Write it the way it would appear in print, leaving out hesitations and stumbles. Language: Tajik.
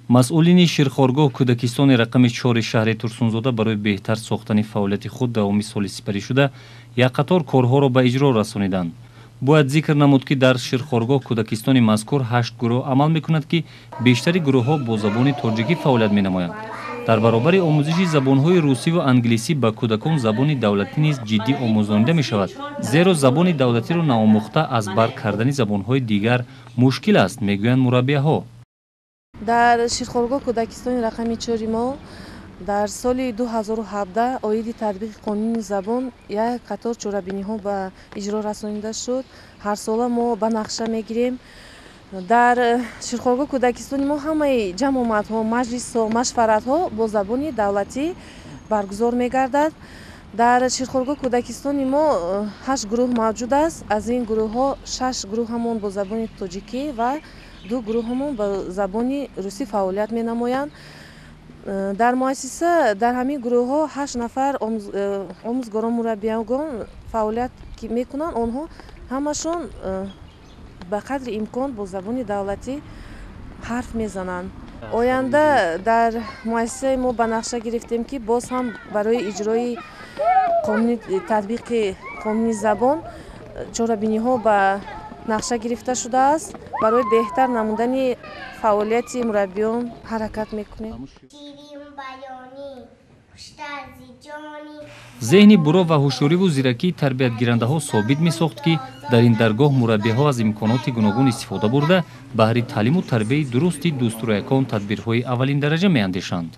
Масъулини ширхоргоҳ кӯдакистони рақами 4 шаҳри Турсунзода барои беҳтар сохтани фаъолияти худ давоми соли сипаришуда як қатор корҳоро ба иҷро расониданд. Бояд зикр намуд, ки дар ширхоргоҳ кӯдакистони мазкур 8 гурӯҳ амал мекунад, ки бештари гурӯҳҳо бо забони тоҷикӣ фаъолият менамоянд. Дар баробари омӯзиши забонҳои русӣ ва англисӣ ба кӯдакон забони давлатӣ низ ҷиддӣ омӯзонида мешавад, зеро забони давлатиро наомӯхта аз бар кардани забонҳои дигар мушкил аст, мегӯянд мураббияҳо. Дар ширхоргоҳ кӯдакистони рақами 4 мо дар соли 2017 оиди татбиқи қонуни забон як қатор чорабиниҳо ба иҷро расонида шуд. Ҳарсола мо ба нақша мегирем. Дар ширхоргоҳ кӯдакистони мо ҳамаи ҷамъомадҳо, маҷлисҳо, машваратҳо бо забони давлатӣ баргузор мегардад. Дар ширхоргоҳ кӯдакистони мо 8 гурӯҳ мавҷуд аст. Аз ин гурӯҳҳо 6 гурӯҳамон бо забони тоҷикӣ ва 2 гурӯҳамон ба забони русӣ фаъолият менамоянд. Дар муассиса дар ҳамин гурӯҳҳо 8 нафар омӯзгорон, мураббиён фаъолият мекунанд. Онҳо ҳамашон ба қадри имкон бо забони давлатӣ ҳарф мезананд. Оянда дар муассисаи мо ба нақша гирифтем, ки боз ҳам барои иҷрои татбиқи қонуни забон чорабиниҳо ба нақша гирифта шудааст. Барои беҳтар намудани фаъолияти мураббиён ҳаракат мекунем. Зеҳни буро ва ҳушёриву зиракии тарбиятгирандаҳо собит месохт, ки дар ин даргоҳ мураббиҳо аз имконоти гуногун истифода бурда, баҳри таълиму тарбияи дурусти дӯстурӯякон тадбирҳои аввалиндараҷа меандешанд.